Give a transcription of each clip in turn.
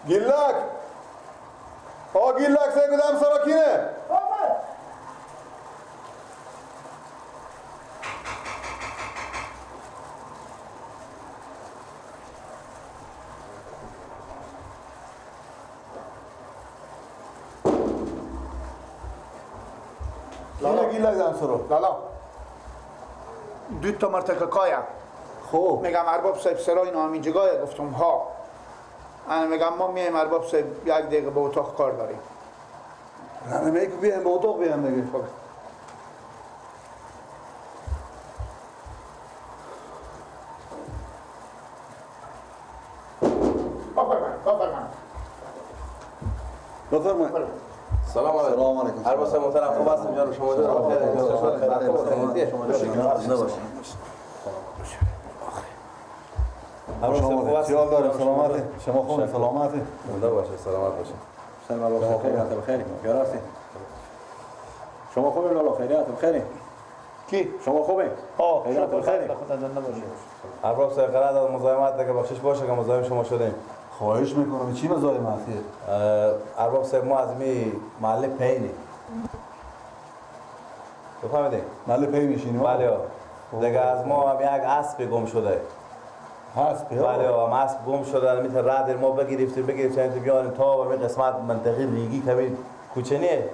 گیلک، آ گیلک سه گودم سراکینه. لالا دو تا مرتکه کایا. خب میگم ارباب صاحب سرای اینا همین جگاه. گفتم ها. انا میگم ما میایم ارباب صاحب یک دقیقه به اتاق کار داریم. نه میگم بیایم به اتاق بیایم دیگه. خب بفرمایید. سلام علیکم. سلام علیکم. ارباب صاحب محترم خوب هستم جان؟ شما جان خیر؟ شما نباشید. ارباب صاحب خوب هستم؟ خیال دارم سلامتی. شما خوب سلامتی؟ زنده باشه سلامت باشه. سلام ارباب صاحب خیریت بخیر. یاراستی. شما خوبی لالا؟ خیریت بخیر. کی؟ شما خوبی؟ ها خیریت بخیر. خدا زنده باشه. ارباب صاحب قرار مزاحمت دیگه بخشش باشه که مزاحم شما شدیم. خواهش میکنم. چی مزاحمتیه؟ ارباب صاحب ما از می محله پینی. بفهمیدی؟ محله پی میشینیم؟ بله دیگه از ما هم یک اسب گم شده. اسب؟ بله هم اسب گم شده. میتونه رد ما بگیریم بگیریم بیاریم تا به قسمت منطقه ریگی کمی کوچه نیه،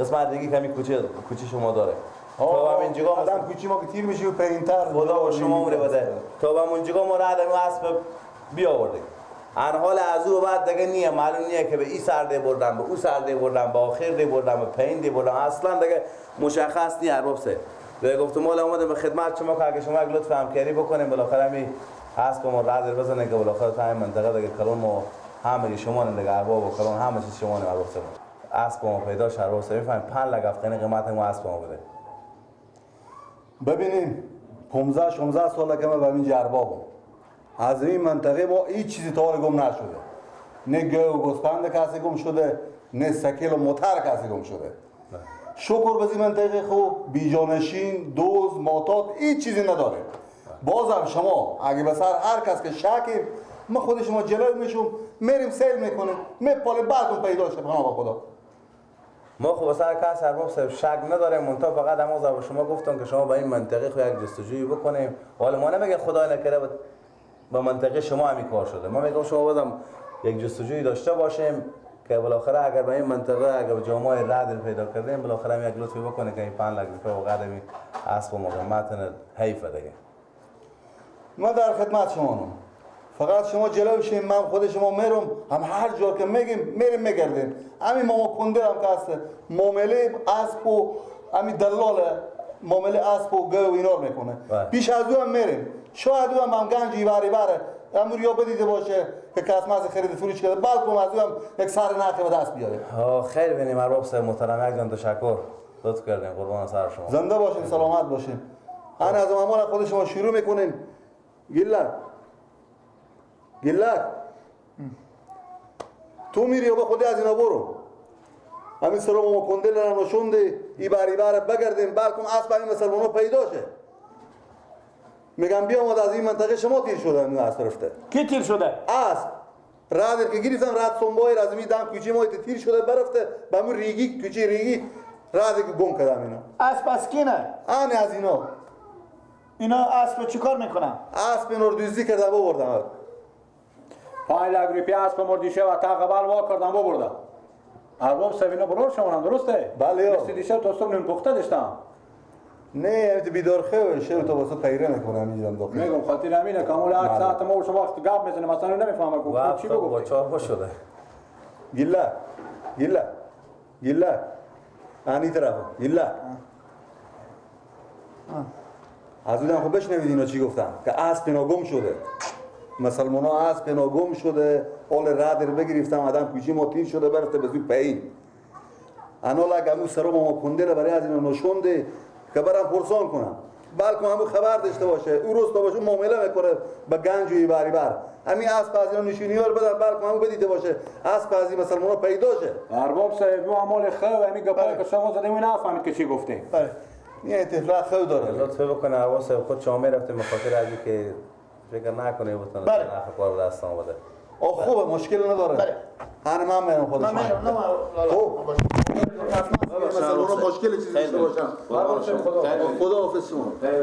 قسمت ریگی کمی کوچه شما داره. تا همین جگاه آدم کوچی ما که تیر میشی و پایین‌تر خدا و شما عمر بده. تا همون جگاه ما رد اسب بیاوردیم. ان حال از او بعد دیگه نیه، معلوم نیه که به این سر دی بردم، به او سر دی بردم، به آخر دی بردم، به پایین دی بردم، اصلا دیگه مشخص نیه ارباب صاحب. دیگه گفتم مال اومده به خدمت شما که اگه شما یک لطف همکاری بکنیم بالاخره می اسب ما رد بزنه که بالاخره تا این منطقه دیگه کلون ما همه شما دیگه ارباب و کلون همه چیز شما ارباب صاحب. اسب ما پیدا شد ارباب صاحب. میفهمید 5 لک افغانی قیمت ما اسب ما بوده. ببینیم 15 16 ساله که من به این اربابم. از این منطقه ما هیچ چیزی تا حال گم نشده. نه گو و گوسفند کسی گم شده، نه سکل و موتر کسی گم شده. شکر به این منطقه خوب بیجانشین، دوز، ماتات هیچ چیزی نداره. بازم شما اگه به سر هر کس که شکیم ما خود شما جلو میشم میریم سیل میکنیم میپالیم بعدون پیدا شه پناه به خدا. ما خب سر کس ارباب صاحب شک نداریم، منتها فقط همون به شما گفتم که شما با این منطقه خو یک جستجویی بکنیم. حالا ما نمیگه خدای نکرده با منطقه شما همی کار شده. ما میگم شما بازم یک جستجویی داشته باشیم که بالاخره اگر به این منطقه اگر جامعه رد پیدا کردیم بالاخره هم یک لطفی بکنه که این 5 لک روپیه و قدمی اسب و مقامت حیفه دیگه. ما در خدمت شما. فقط شما جلو شیم، من خود شما میرم، هم هر جا که میگیم میریم میگردیم. همین ماما کنده هم که هست معامله اسب و همین دلال معامله اسب و گو و اینا میکنه. پیش از او هم میریم. شاید او هم گنجی بری بره امور یا بدیده باشه که کس مز خرید فروش کرده، بلکه از او هم یک سر نخی به دست بیاره. خیر بینیم ارباب صاحب محترم. یک جان تشکر، لطف کردیم، قربان سر شما. زنده باشین، سلامت باشین. انا از امان خود شما شروع میکنیم. گیلک گیلک تو میری و با خودی از اینا برو. همین سر ما کندل نشونده ای بری بر بگردیم بلکم اسب همین مسلمان‌ها پیدا شه. میگم بیامد از این منطقه شما تیر شده این اسب رفته. کی تیر شده؟ اسب رد که گرفتم رد سنبای از می دم کوچه ما تیر شده برفته به همون ریگی کوچه ریگی رد که گم کردم اینا. اسب از کینه؟ آن از اینا. اینا اسب چیکار میکنن؟ اسب اینا رو دزدی کردم بردم. 5 لک روپیه اسب مردیشه و تا قبل وا کردم بردم. ارباب صاحب اینا برور شما درسته؟ بله. مثل دیشب تا صبح نون پخته داشتم. نه تو بیدار خو شب تو واسه پیره نکنم اینجام داخل. میگم خاطر همینه کامل هر ساعت ما و شما وقت گپ میزنیم اصلا نمیفهمم که چی بگم. با 4 شده. گیلا گیلا گیلا انی طرف گیلا. از اونم خب بشنوید اینا چی گفتم که اسب اینا گم شده. مسلمان ها اسب اینا گم شده، آل رد رو بگرفتم آدم کوچی ما تیر شده برفته به زوی پایین. انا لگ امو سرا ما کنده برای از اینا نشونده که برم پرسان کنم. بلکه همو خبر داشته باشه، او روز تا باشه معامله میکنه با گنج و بری بر. همین اسب از اینا نشونی ها رو بدم بلکه همو بدیده باشه، اسب از این مسلمان ها پیدا شه. ارباب صاحب ما مال خو همین گپای که شما زدیم نفهمید که چی گفتیم. بله. این طفل خو داره. لطف بکنه ارباب صاحب خود شما میرفتیم به خاطر از اینکه فکر نکنه بتونه نخ کار به دست آمده. آه خوبه مشکل نداره. بله. هر من میرم خودش. من میرم نه خب. مثلا اون مشکل چیزی داشته باشم. خدا حافظ شما. خیلی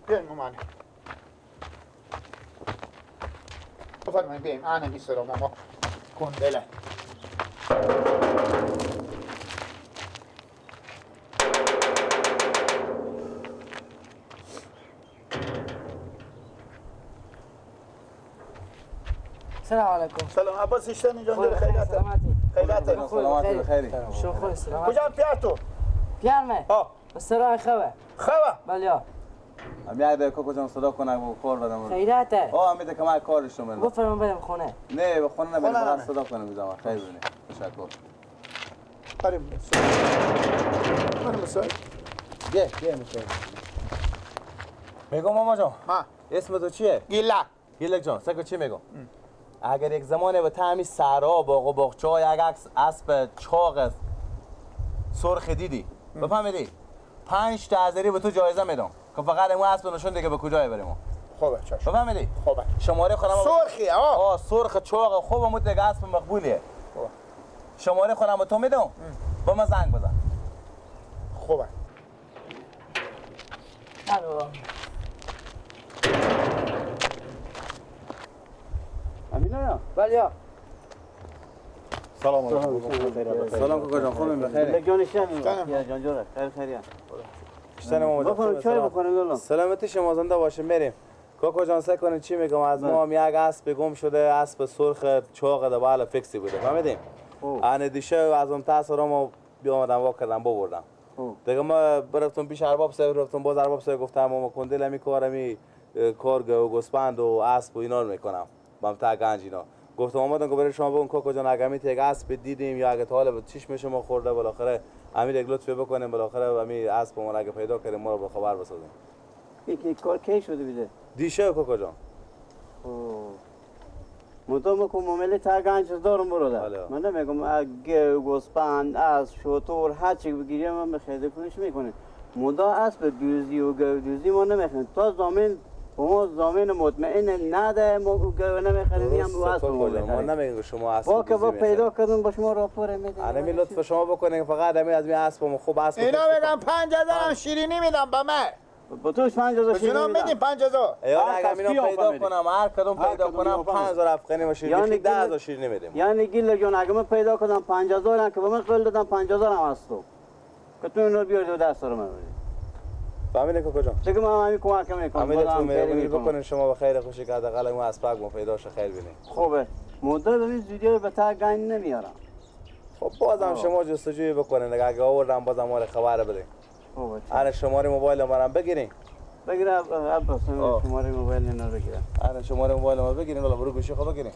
بیایم مامانه. بفرمایید بیایم. انا میسرم ماما. کندله. السلام علیکم. سلام عباس اشتنی جان دل خیرات. خیرات. سلامتی بخیری. شو خوش سلامتی. کجا پیار تو؟ پیارمه. ها. بسرای خوه. خوه؟ بله. هم یک دقیقه کجا صدا کنم و کار بدم. خیراته. آه همی که من کارش رو بفرمایید بدم خونه. نه به خونه نبرم فقط صدا کنم بیزم. خیر بینه. تشکر. بریم. بریم مسای. بیا بیا مسای. میگم ماما جان. ما. اسم تو چیه؟ گیلا. گیلک جان سگو چی میگم؟ اگر یک زمانه به تعمی سرا باغ و باغچه های یک اسب چاق سرخ دیدی بفهمیدی 5 تا هزاری به تو جایزه میدم که فقط اون اسب نشون دیگه به کجای بریم. خوبه چشم. بفهمیدی؟ خوبه. شماره خودم سرخی آه سرخ چاق خوبه مو دیگه اسب مقبولیه. خوبه. شماره خودم به تو میدم با من زنگ بزن. خوبه. الو. امینه بله. سلام علیکم. سلام کاکا جان خوبیم بخیر. جان شما یا جان جوره خیر خیریه. شتن ما بخورم چای بخورم لالا. سلامتی شما زنده باشه میریم. کاکا جان سعی کنین چی میگم از ما هم یک اسب گم شده اسب سرخ چاق ده بالا فکسی بوده فهمیدیم؟ ان دیشه از اون تاثیر ما بیامدم وا کردم ببردم. دیگه ما برفتم پیش ارباب صاحب رفتم باز ارباب صاحب گفتم ما کندل می کارمی کار و گوسفند و اسب و اینا رو میکنم. بام تا گنج اینا گفتم آمدم که برای شما بگم کاکا جان اگه می یک اسب دیدیم یا اگه تا حالا به چشم شما خورده بالاخره امیر یک لطفی بکنیم بالاخره امی اسب ما اگه پیدا کردیم ما رو با خبر بسازیم. یکی کار کی شده بیده؟ دیشه کاکا جان. منتها ما معامله تا گنج دارم برادر. من نمیگم اگه گوسفند اسب شتر هر چی بگیریم من به خرید فروش میکنیم. منتها اسب دوزی و گودوزی ما نمیخریم تا ضامن ما ضامن مطمئن نده ما گو نمیخریم هم اسب ما ما نمیگیم شما اسب با که با پیدا کردم با شما راپور میدیم. الان لطف شما بکنین فقط همین از می اسب ما خوب اسب اینا بگم 5000 شیرینی میدم به من. با توش 5000 شیرینی میدم. میدیم 5000. یار اگه اینا پیدا کنم هر کدوم پیدا کنم 5000 افغانی و شیرینی 10000 شیرینی میدیم. یعنی گیل جان اگه من پیدا کنم 5000 که به من قول دادم 5000 هم هست تو که تو اینا بیاری دو دست رو من بدی. فهمیدی کاکا جان؟ دیگه من همین کمک میکنم. امیدتون مهربونی بکنین شما به خیر خوشی که حداقل اون اسبک ما پیدا شه خیر بینیم. خوبه. مدت این زودی به تا گنج نمیارم. خب بازم شما جستجوی بکنین اگه آوردم بازم ما رو خبر بدین. خوبه. آره شماره موبایل ما رو بگیرین. بگیرم عباس شماره موبایل اینا بگیرم. آره شماره موبایل ما بگیرین ولی برو گوشی خود بگیرین.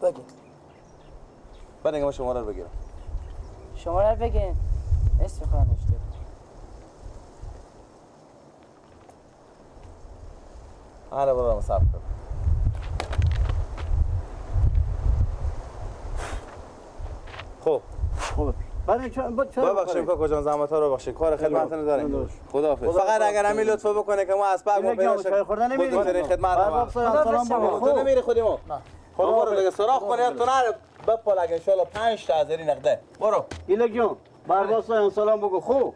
بگیر. بعد اینکه ما شماره رو بگیرم. شماره رو بگیرین. اسم خودم نوشته. آره برو صبر کن. خب خوب. بعد چرا ببخشید کاکا جان زحمت ها رو ببخشید کار خدمتتون داریم. خداحافظ. فقط اگر همین لطف بکنه که ما اسبق ما پیدا شه بزرگترین خدمت ما. تو نمیری خودی ما. خدا برو دیگه سراغ کنه تو نره بپال اگه ان شاء الله 5 تا هزاری نقده. برو. ایلک جان بارباس سلام بگو. خوب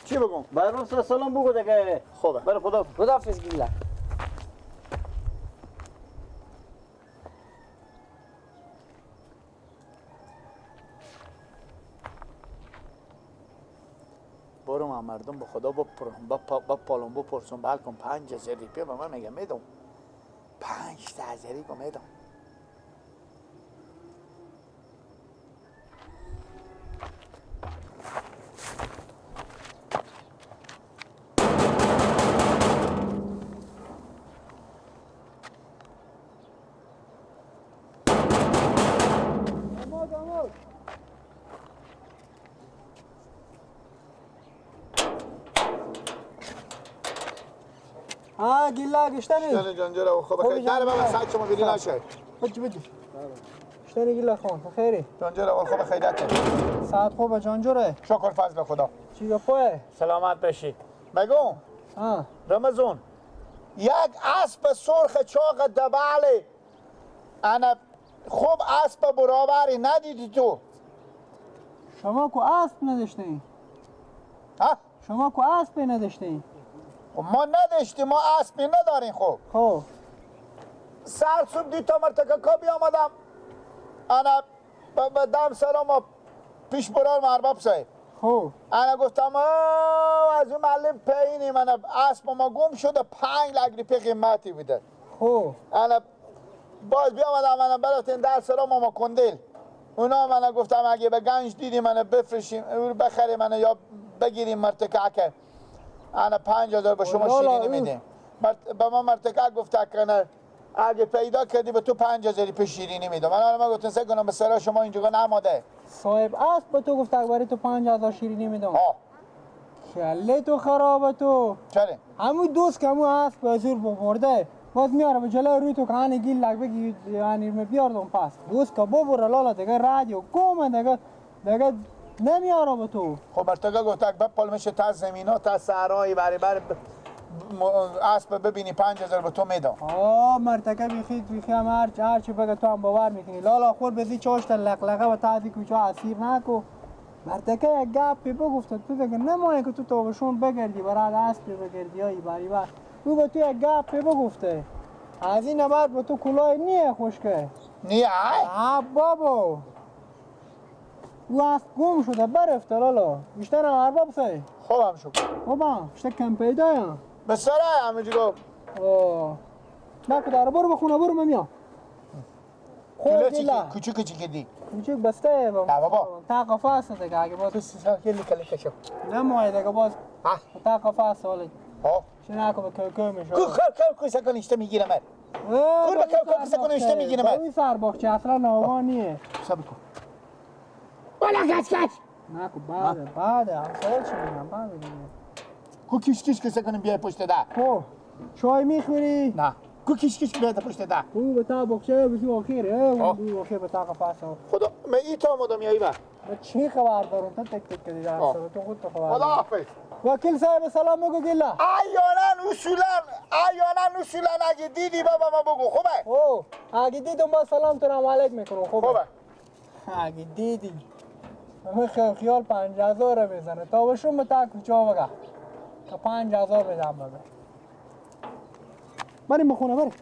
چی بگم؟ بارباس سلام بگو دیگه. خوبه. برو خدا. خداحافظ گیلا. برو من مردم به خدا بپرم بپالم بپرسم بلکم 5000 روپیه به من میگه میدم 5000 روپیه میدم. ها گیلا گشتنی جان جان جرا خب خیر در بابا ساعت شما بیری نشه بجی بجی گشتنی گیلا خان خیری جان جرا خب خیرته ساعت خوبه جان جوره شکر فضل خدا چی گپه سلامت باشی بگو رمضان یک اسب سرخ چاق دبله انا خوب اسب برابری ندیدی تو. شما کو اسب نداشتی؟ ها؟ شما کو اسب نداشتی؟ ما نداشتیم، ما اسبی نداریم. خب خب سر صبح دی تا مرتکه که بیامدم انا دم سرام پیش برارم ارباب صاحب. خب انا گفتم از اون معلم پایینیم، انا اسب ما گم شده 5 لک روپیه قیمتی بوده. خب انا باز بیامدم انا برفتیم در سرام ما کندل اونا من گفتم اگه به گنج دیدیم انا بفروشیم بخریم انا یا بگیریم مرتکه که انا 5000 به شما شیرینی میدیم. به ما مرتکه گفته که اگه پیدا کردی به تو 5000 پیش شیرینی میدم. من گفتم سه کنم به سرا شما اینجا نماده. صاحب اسب به تو گفت برای تو 5000 شیرینی میدم. کله تو خرابه تو. چرا؟ همون دوست که همون اسب به زور ببرده باز میاره به جلوی روی تو که هنی گیل لگ بگی یعنی می بیاردم پس دوست که ببره لالا دیگه رادیو گمه دیگه دیگه نمیاره به تو. خب مرتکه گفت اگه بپال میشه تا زمینا تا سرای بری بر اسب ببینی 5000 به تو میدم. مرتکه بیخی بیخی هم هرچی بگه تو هم باور میکنی. لالا خور بزی چاشت لقلقه و تا کوچه اسیر نکو. مرتکه یک گپی بگفت تو دیگه نمایه که تو تابشون بگردی برای اسب بگردی یا بری بر او به تو یک گپی بگفته از این بعد به تو کلاه نیه خشکه نیه. بابا او اسب گم شده برفته لالا بیشتر هم ارباب سای. خوبم شد. خوبم بیشتر کم پیدایم به سرای همینجا گفت. نکو داره برو به خونه برو من میام. خوب دیلا کوچیک چی کردی؟ کوچیک بسته نه بابا تا قفاس دیگه اگه باز خیلی کلی کشو نه دیگه باز تا قفاس حالا چه نکو به کوکو میشه. کو خر کو سکن اشته میگیرم من. کو به کوکو سکن اشته میگیرم من. این سر باغچه اصلا ناوانیه. صبر کن. بالا کش کش. نکو بعد بعد همسایه چی میگم بعد دیگه. کو کیش کیش که سکن بیای پشت در. خب چای میخوری؟ نه. کو کیش کیش بیاد پشت در. او به تا باغچه بسی آخیره. او آخیر به تا قفس. خدا من ای تا آمدم یا ای بر. من چی خبر دارم تو تک تک کردی در تو خود تو خبر. خدا حافظ. وکیل صاحب سلام بگو گلا. ایانا اصولا اگه دیدی بابا ما بگو خوبه. او اگه دیدم با سلام تو رو علیک میکنم خوبه. خوبه. اگه دیدی من خیال 5000 میزنه تا بشون به تا کوچه بگه تا 5000 بدم بابا. بریم بخونه بریم.